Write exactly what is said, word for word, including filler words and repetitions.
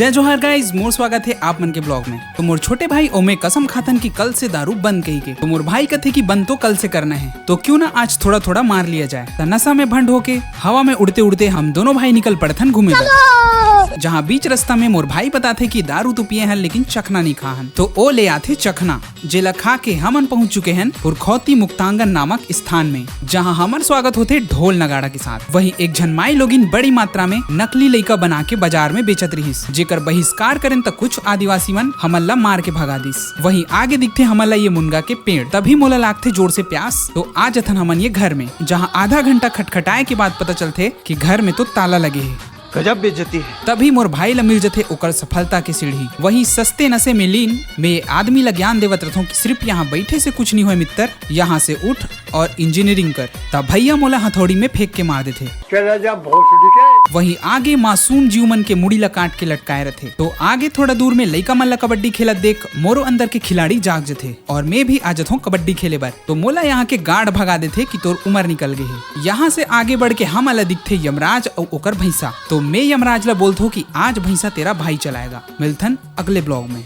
जय जोहार गाइस, मोर स्वागत हे आप मन के ब्लॉग में। तो मोर छोटे भाई ओमे कसम खाथन कि कल से दारू बंद कही के। तो मोर भाई कथे कि बंद तो कल से करना है, तो क्यों ना आज थोड़ा थोड़ा मार लिया जाए। त नशा में भंड होके हवा में उड़ते उड़ते हम दोनों भाई निकल पड़थन घूमे बर। जहाँ बीच रास्ता में मोर भाई बताथे कि दारू तो पिए हन लेकिन चखना नहीं खा हन, तो ओ ले आथे चखना, जेला खा के हमन पहुंच चुके हन पुरखौती मुक्तांगन नामक स्थान में, जहां हमर स्वागत होथे ढोल नगाड़ा के साथ। वहीं एक झन माई लोगिन बड़ी मात्रा में नकली लइका बना के बाजार में बेचत रिहिस, जेकर बहिष्कार करेन त कुछ आदिवासी मन हमन ला मार के भगा दिस। वहीं आगे दिखथे हमन ला ये मुनगा के पेड़। तभी मोला लागथे जोर से प्यास, तो आ जथन हमन ये घर में, जहां आधा घंटा खटखटाए के बाद पता चलथे कि घर में तो ताला लगे हे। गजब बेइज्जती है। तभी मोर भाई ला मिल जथे ओकर सफलता के सीढ़ी। वहीं सस्ते नशे में लीन मैं आदमी ला ज्ञान देवत रथों कि सिर्फ यहाँ बैठे से कुछ नहीं होए मित्र, यहाँ से उठ और इंजीनियरिंग कर। तब भैया मोला हथौड़ी में फेंक के मार देथे। चला जा भोसड़ी के। वहीं आगे मासूम जीव मन के मुड़ी ला काट के लटकाए रथे। तो आगे थोड़ा दूर में लइका मन ला कबड्डी खेलत देख मोरो अंदर के खिलाड़ी जाग जथे और मैं भी आ जथों कबड्डी खेले बर। तो मोला यहाँ के गार्ड भगा देथे कि तोर उम्र निकल गए हे। यहाँ से आगे बढ़ के हमन ला दिखथे यमराज अउ ओकर भैंसा। तो मैं यमराज ला बोलथों कि आज भैंसा तेरा भाई चलाएगा। मिलथन अगले ब्लॉग में।